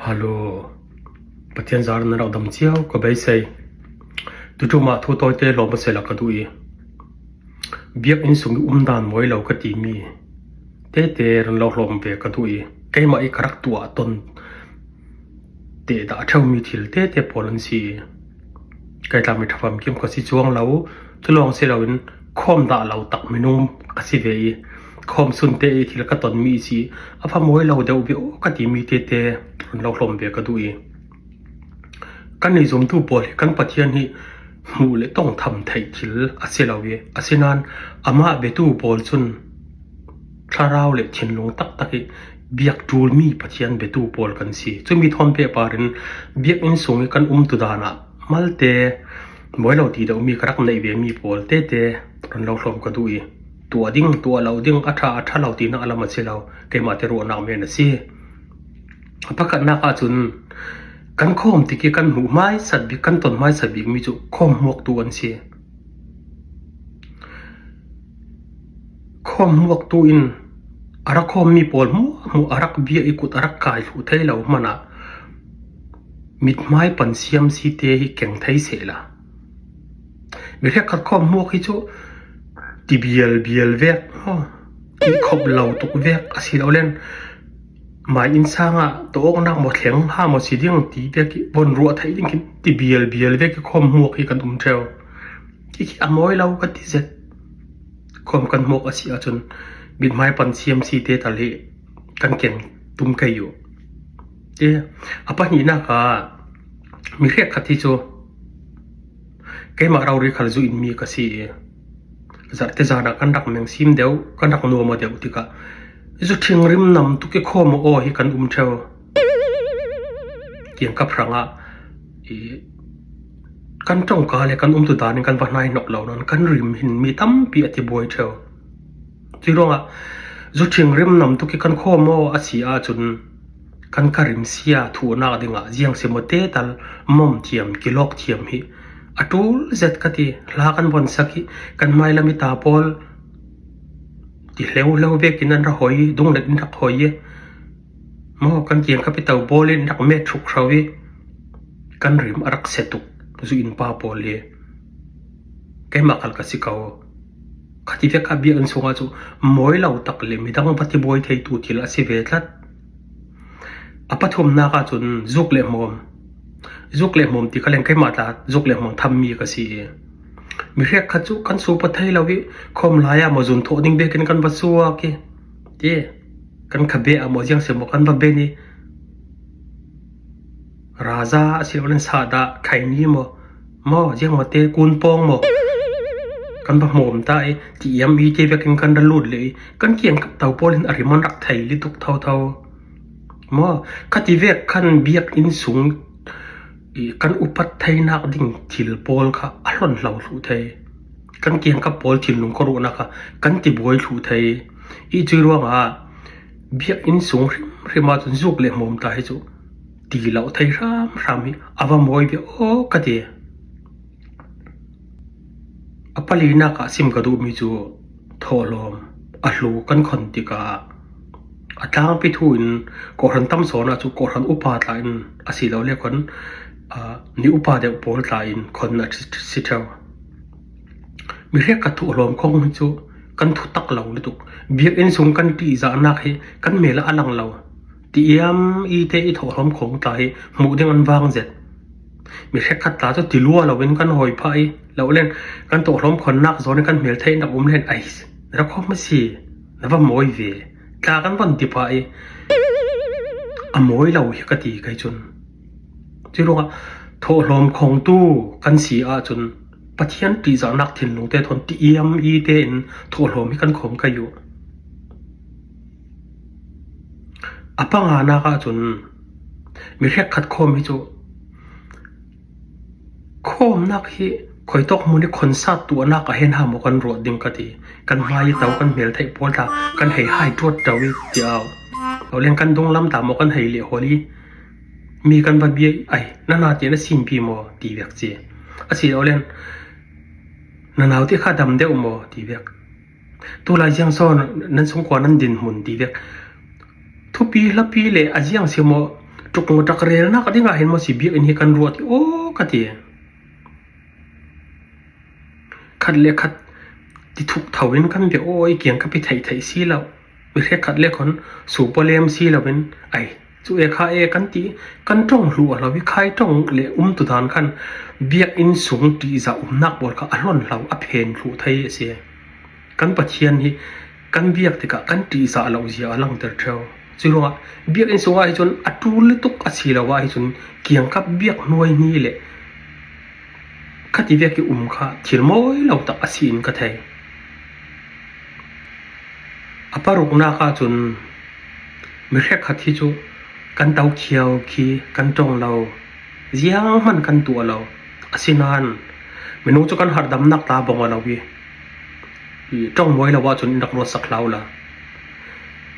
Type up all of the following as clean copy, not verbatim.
Hallo. Pathian zar nan rak dam cio ka beisei. Tuṭum ah thu tawite lawm a sela ka duh i biakinn sung i um dan mawi lo ka timi tete ran lo hlawm ve ka duh i keimah i ka rak tuah ton teh dah a ṭheumi thil tete pawl an si i kai tlakmi ṭha famkim ka si cuang lo. Cu lawng si loin khawm dah lo tak minung ka si ve i khawm sun te i thil ka tonmi si a fa mawi lo deuh ve aw ka timi tete run lo hlawm ve ka duh i kan i zumtu pawl hi kan Pathian hi hmuh le tongtham theih thil a si lo i asinain amah biatu pawl cun thlarau le thinlung taktak i biak ṭulmi Pathian biatu pawl kan si. Cumi thawn pehpar in biakinn sung i kan umtu dan ah malte mawi lo ti deuhmi ka rak neih vemi pawl tete run lo hlawm ka duh i tuah ding tuah lo ding a ṭha a ṭha lo tinak a lam a si lo keimah te ruahnak men a si. A pakhatnak ahcun kan khawm tik i kan hmuh hmaisat bik kan ton hmaisat bikmi cu khawm hmuaktu an si. Khawm hmuaktu in a rak khawmmi pawl hmuahhmuah a rak bia i kut a rak kai thlu thei lo hmanh ah mithmai pan siamsi te hi keng thei sehla. Mi hrek-khat khawm hmuak hi cu ti bial bial vek maw ti khop lo tuk vek asilole mai innsang ah tuah-awknak maw thleng hnga maw si ding ti vek i von ruah theih ding khin ti bial bial vek i khawm hmuak hi kan um ṭheo. Khikhi a mawi lo ka ti zet. Khawm kan hmuak a si ahcun mithmai pan CMC te tal hi kan keng tum kei u. Ti a pahnihnak ah mi hrek-khat hi cu keimah rori khal zu in mi ka si i zarhte zan ah kan rak meng sim deuh, kan rak nuam deuh tikah zu ṭhing rim nam tuk i khawm aw hi kan um ṭheo. Tiang ka phrang ah i kan ṭongka le kan umtu dan in kan va hnai hnok lo nain kan rim hin mi tampi a ti buai ṭheo. Cu ruangah zu ṭhing rim nam tuk i kan khawm aw a si ahcun kan ka rim sia thuhnak dingah ziang simaw te tal mom thiam kilawk thiam hi a ṭul zet ka ti. Hla kan von sak i kan hmailam i ta pawl ti hleuhleu vek in an ra hoi i dunglet in rak hoi i maw kan kiang kap i to pawl in rak met hrukhro i kan rim a rak se tuk zu innpa pawl hi keimah khal ka si ko. Khati vek kha biakinn chungah cu mawi lo tak le midang va tibuai theitu thil a si ve tlat. A pathumnak ahcun zuk le hmawm. Zuk le hmawm ti kha leng keimah tla zuk le hmawm thammi ka si i mi hrek kha cu kan supa thei lo i khom lai ah maw zun thawh ding bekin kan va suak i ti kan khabe ah maw ziang maw kan va ben i raza asiloin sahdah khaini maw maw ziang maw te kun pawng maw kan va hmawm ta i ti iam i te vekin kan ra lut le i kan kiang kap to pawl hin a rim an rak thei li tuk thotho maw khati vek khan biakinn sung i kan upat theinak ding thil pawl kha a hlon hlo thlu thei kan kiang kap pawl thinlung khuaruahnak kha kan ti buai thlu thei i cu ruangah biakinn sung hrimhrim ahcun zuk le hmawm ta hi cu ti lo thei hramhram hi a va mawi ve aw ka ti. A palinak ah sim ka duhmi cu thawhlawm a hlu kan khon tikah a tlangpi thu in kawhhran tam zawn ah cu kawhhran upa tla in asilole khon ni upa deuh pawl tla in khon a si ṭheo. Mihrek ka thawhlawm kong hi cu kan thu tak lo lutuk. Biakinn sung kan ṭihzahnak hi kan mel ah a lang lo. Ti iam i te i thawhlawm khong tla hi hmuh ding an vang zet. Mi hrek-khat tla cu ti lua loin kan hawi phah i lo len kan tawhlawm khonnak zawn i kan hmel theihnak um len ai na rak khom a si na va mawi ve tla kan von ti phah i a mawi lo hi ka ti kai cun. Cu ruangah thawhlawm khongtu kan si ahcun Pathian ṭihzahnak thinlung te thawn ti iam i tein thawhlawm hi kan khom kai u. A panganak ahcun mi hrekkhat khawm hi cu khawmnak hi khoitawk hmun i concert tuahnak ah hin ha maw kan ruah ding ka ti. Kan hmai i to kan hmel theih pawl tah kan hei hai ṭuat ṭo i tiah leng kan dunglam ta maw kan hei lehhawl i mi kan va bia i ai na na ti na simpi maw ti vek ci. Asilolen na nau te kha dam deuh maw ti vek. Tulai ziang sawn nan chungkhar nan dinhmun ti vek. Thupi hlapi le a ziang si maw Tuk maw ṭak relnak dingah hin maw si biakinn hi kan ruah ti aw ka ti. Khat le khat ti thuk tho in kan bia aw i kiang ka pi theih theih si lo. Mi hrekhat le khon supalem si loin ai cu e kha e kan ti kan ṭong hlu a lo i khai ṭong le um tu dan khan biakinn sung ṭihzah umnak pawl kha a hlonh hlo a phen thlu thei a si. Kan Pathian hi kan biak tikah kan ṭihzah lo zia a langhter ṭheo. Cu ruangah biakinn sungah hi cun a ṭul tuk a si lo ah hi cun kiangkap biak hnuai ni le khati vek i um kha thil mawi lo tak a si in ka thei. A paruknak ahcun mi hrekkhat hi cu kan to khiau khi kan tong lo. Zianghmanh kan tuah lo. Asinain minung cu kan hardamnak ta bong a lo i tong mawi lo ahcun in rak ruat sak hlah u la.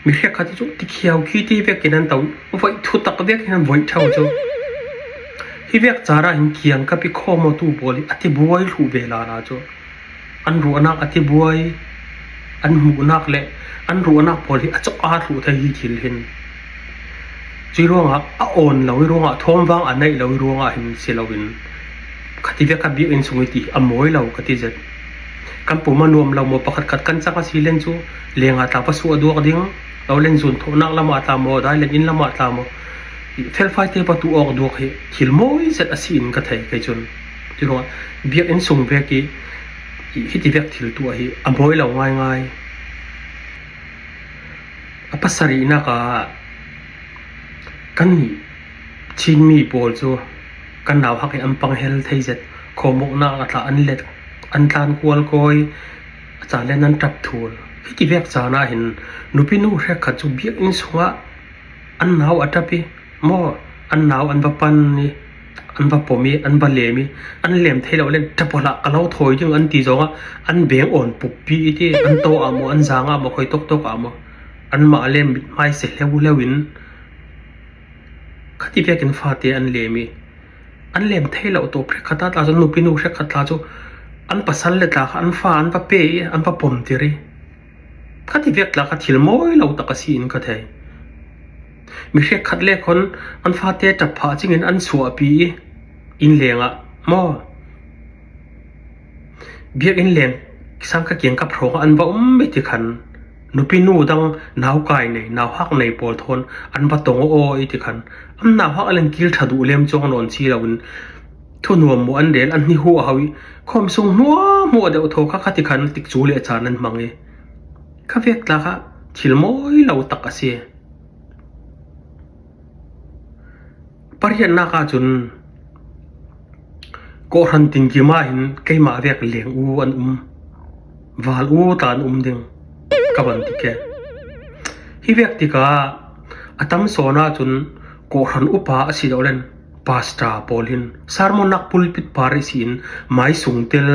Mi hrekkhat hi cu tikhiau khi ti vek in an to voih thu tak vek in an voih theo cu. Hi vek car ah hin kiang ka pi khaw maw tu pawl hi a ti buai hlu ve la la cu. An ruahnak a tibuai, an hmuhnak le an ruahnak pawl hi a cawk aa thluh thei hi thil hin. Cui ruangah a awn lo i ruangah thawngvang a neih lo i ruangah hin si loin khati vek kha biakinn chung i ti hi a mawi lo ka ti zet. Kan pum a nuam lo maw pakhat khat kan cak a si len cu leng ah tla va suah duak ding, lo len zun thawhnak lam ah tla maw, dai len inn lam ah tla maw, felfai te va tu awk duak hi thil mawi zet a si in ka thei kei cun. Ti ruangah biakinn sung vek i hiti vek thil tuah hi a mawi lo ngaingai. A pasarihnak ah kannih Chinmi pawl cu kan nau hak i an panghel thei zet khawmawknak a tla an let an tlan kual kawi a caan le nan ṭap thul. Hiti vek caan ah hin nupi nu hrekkhat cu biakinn sungah an nau a ṭap i maw an nau an va pan i an va pom i an va lem i an lem thei lo len ṭapawlh ah ka lo thawi ding an ti zongah an beng awn pukpi i ti an taw ah maw an zaang ah maw khoi tawktawk ah maw anmah le mithmai se hleuhleu in khati vek in fate an lem i an lem thei lo tawp hrekhat ah tla cun nupi nu hrekhat tla cu an pasal le tla kha an fa an va pe i an va pom tir i khati vek tla kha thil mawi lo tak a si in ka thei. Mi hrekkhat le khon an fate ṭap phah cingin an chuahpi i innleng ah maw biakinn leng sangka kiangkap hrawng ah an va um i ti khan nupi nu dang naukai nei nauhak nei pawl thawn an va tong aw i ti khan an nauhak alen kil ṭha duh lem chuang nawn si loin thunuam mu an rel an hni hu a hau i khawmsung hmuahhmuah deuh thaw kha kha ti khan tikcu le caan an hmang i kha vek tlak ah thil mawi lo tak a si. Pariatnak ahcun kawhhran tinkim ahhin keimah vek leng u an um. Val u ta an um ding ka van ti ke. Hi vek tikah a tam sawn ahcun kawhhran upa a si lo len pastor pawl hin sermon-nak pulpit par i siin mai sung tel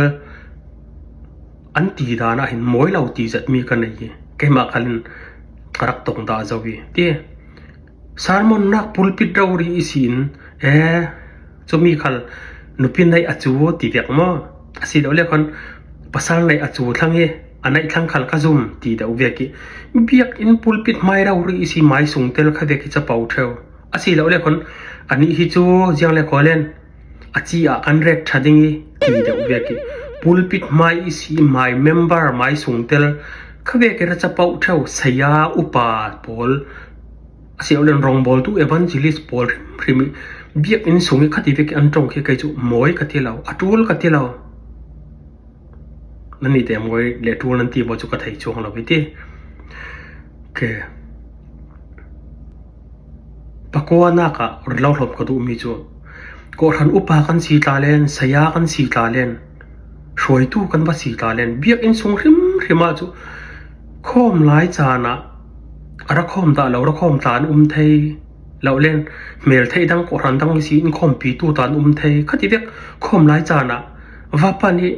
an ti dan ahhin mawi lo ti zatmi ka nei i keimah khal in ka rak tong dah zo i ti sermon nak pulpit rori i siin ee cumi khal nupi neih a cu ti vek maw asilole khon pasal neih a cu thlang i a neih thlang khal ka zum ti deuh vek i biakinn pulpit hmai rori i si mai sung tel kha vek i capo theu asilole khon anih hi cu ziang le khawlen A ci ah kan ret ṭha ding i ti deuh vek i pulpit hmai i si hmai member hmai sungtel khavek i ra capoh ṭheo saya upa pawl asilolen rawngbawltu evangelist pawl hrimhrim i biakinn sung i khati vek i an ṭong khi kei cu mawi ka ti lo, a ṭul ka ti lo. Nan nih teh mawi le ṭul nan ti maw cu ka thei cuang lo i ti. Okay. Pakuanak ah lo hlawm ka duhmi cu kawhhran upa kan si tla len, saya kan si tla len, hruaitu kan va si tla len, biakinn chung hrimhrim ah cu khawm lai caan ah a ra khawm dah lo, ra khawm tla an um thei lo len, hmel thei dang kawhhran dang si in khawmpitu ta an um thei. Khati vek khawm lai caan ah vapa nih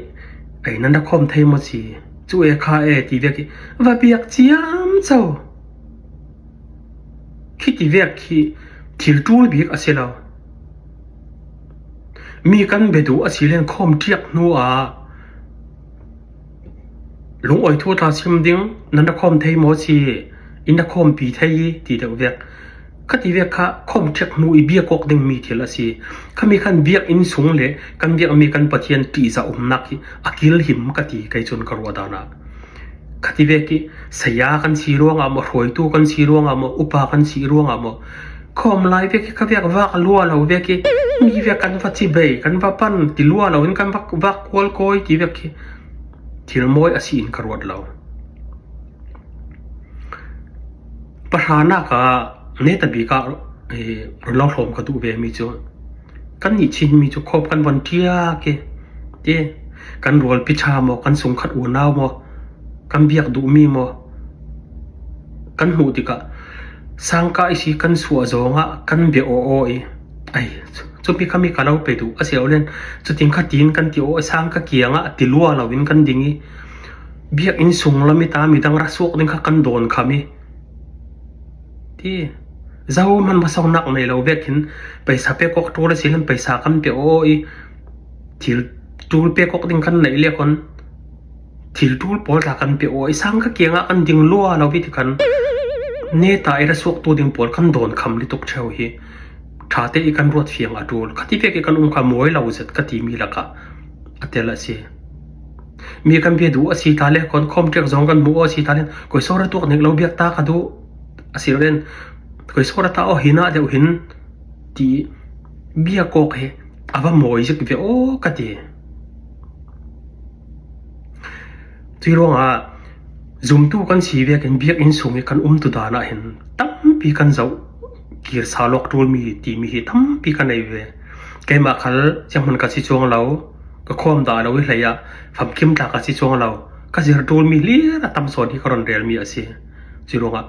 ei nan ra khawm thei maw si, cu e kha e ti vek i va biak ciamco. Khiti vek khi thil ṭul bik a si lo. Mi kan biaduh a si len khawm ṭiak hnu ah lungawi thu tla chim ding nan ra khawm thei maw si, inn ra khawmpi thei i ti deuh vek. Khati vek kha khawmṭhek hnu i biakawk dingmi thil a si. Khami khan biakinn sung le kan biakmi kan Pathian ṭihzah umnak hi a kilhim ka ti kei cun ka ruah dan ah. Khati vek i saya kan si ruangah maw, hruaitu kan si ruangah maw, upa kan si ruangah maw, khawm lai vek hi kha vek vak lua lo vek i mi vek kan va cibei, kan va pan ti lua loin kan va vak kual kawi ti vek khi thil mawi a si in ka ruat lo. Pahranak ah neta bik ah lo hlawm ka duh vemi cu kannih Chinmi cu khawp kan von ṭiak i ti kan rualpi ṭha maw, kan sungkhat unau maw, kan biak duhmi maw kan hmuh tikah sangka i si kan suah zong ah kan bia aw i ai cumi khami ka lo pe duh a si lo len cutin kha tiin kan ti aw i sangka kiang ah ti lua loin kan ding i Biakinn sung lam i ta midang ra suak ding kha kan dawn kham i ti zohmanh hmasaunak nei lo vek hin paisa pek awk ṭul a si hin paisa kan pe aw i thil ṭul pek awk ding kan neih le kon thil ṭul pawl tla kan pe aw i sang ka kiang ah kan ding lua lo vi ti khan neta i ra suak tu ding pawl kan dawn kham lituk ṭheo hi ṭha te i kan ruat fiang a ṭul khati vek i kan um kha mawi lo zet ka ti mi lakah a tel a si. Mi kan bia duh a si ta le kon khom ṭek zong kan hmuh a si ta len koi sora tuak nek lo biak ta ka duh a si len koi sora ta o hin ah deuh hin ti bia kok he a va mawi zik ve o ka ti. Cui ruangah zumtu kan si ve kan biakinn sung i kan um tu dan ah hin tampi kan zoh kir sa lok ṭul mi timi hi tampi ka nei ve. Keimah khal sianghmun ka si chuang lo. Ka khawm dah lo i hlei ah famkim tlak a si cuang lo. Ka zir ṭulmi hlir a tam sawn hi ka ron relmi a si. Cu ruangah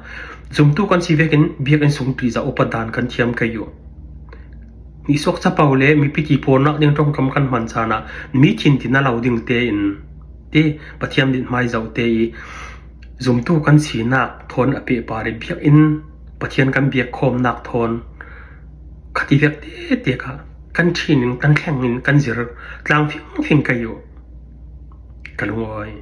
zumtu kan si vekin biakinn sung ṭihzah upat dan kan thiam kei u. Nihsawk capo le mipi ti pawnnak ding ṭongkam kan hman caan ah mi thin ti na lo ding tein ti Pathian mithmai zoh te i zumtu kan sinak thawn a pehpar i biakinn Pathian kan biak khawmnak thawn khati vek tete kha kan ṭhin in kan thleng in kan zir tlang fingfing kai u. Ka lungawi.